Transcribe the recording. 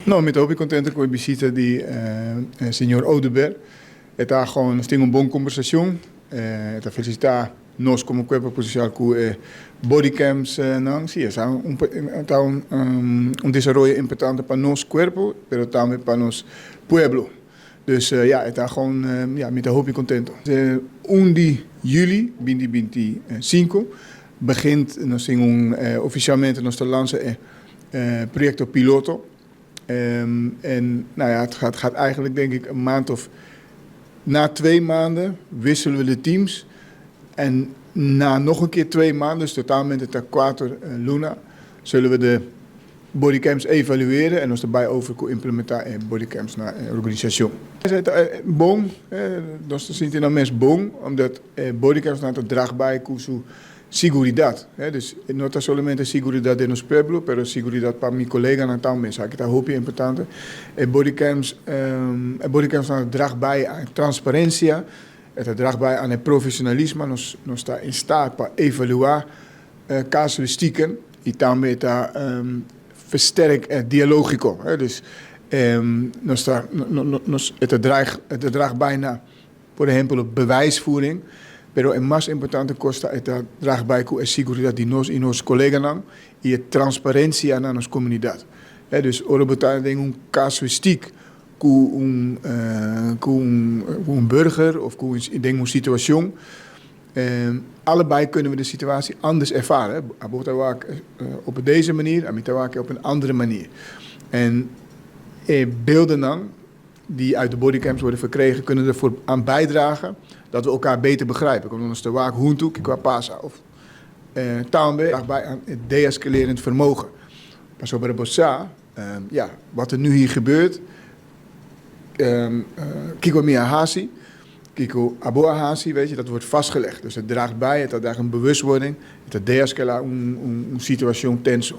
No, mi ta hopi contento cu e bishita di señor Oduber. E ta gewoon, nos tin un bon conversacion. E ta felicita nos como cuerpo policial cu e bodycams nan. Si, e ta un desaroyo importante pa nos cuerpo, pero tambe pa nos pueblo. Dus ja, e ta gewoon, ja, mi ta hopi contento. 1 di juli 2025 begint nos tin un oficialmente nos ta lansa e proyecto piloto. En nou ja, het gaat eigenlijk, denk ik, een maand of na 2 maanden wisselen we de teams. En na nog een keer 2 maanden, dus totalmente ta 4 luna, zullen we de bodycams evalueren en nos daarbij over implementar bodycams na organisacion. Bon, nos ta sinti mes bon, omdat bodycams nan ta draag bij cu su seguridad. Dus no ta solamente seguridad di nos pueblo, pero seguridad pa mi coleganan tambe. Esaki ta hopi importante. E bodycams nan draag bij aan transparencia, e draagt bij aan het profesionalisme. Nos ta in staat pa evalua casuistieken y tambe ta versterk het dialogico. Hè? Dus nos ta, no, no, nos, het draagt bij na, por ehempel, bewijsvoering. Pero e mas importante cos ta, e draagt bij cu e seguridad di nos y nos coleganan y e transparencia na nos comunidad. Dus ora bo ta den un casuistiek cu un burger of cu un situacion. Allebei kunnen we de situatie anders ervaren. Abo ta op deze manier, ami ta op een andere manier. En beelden dan, die uit de bodycams worden verkregen, kunnen ervoor aan bijdragen dat we elkaar beter begrijpen. Komt ons ta wak hunto, kico a pasa. Of tambe bij aan het deescalerend vermogen. Maar zo bij de bossa, ja, wat er nu hier gebeurt, Kiko mi a hasi, kiko abo a hasi, weet je, dat wordt vastgelegd. Dus het draagt bij, het draagt een bewustwording, het deescala un situacion tenso.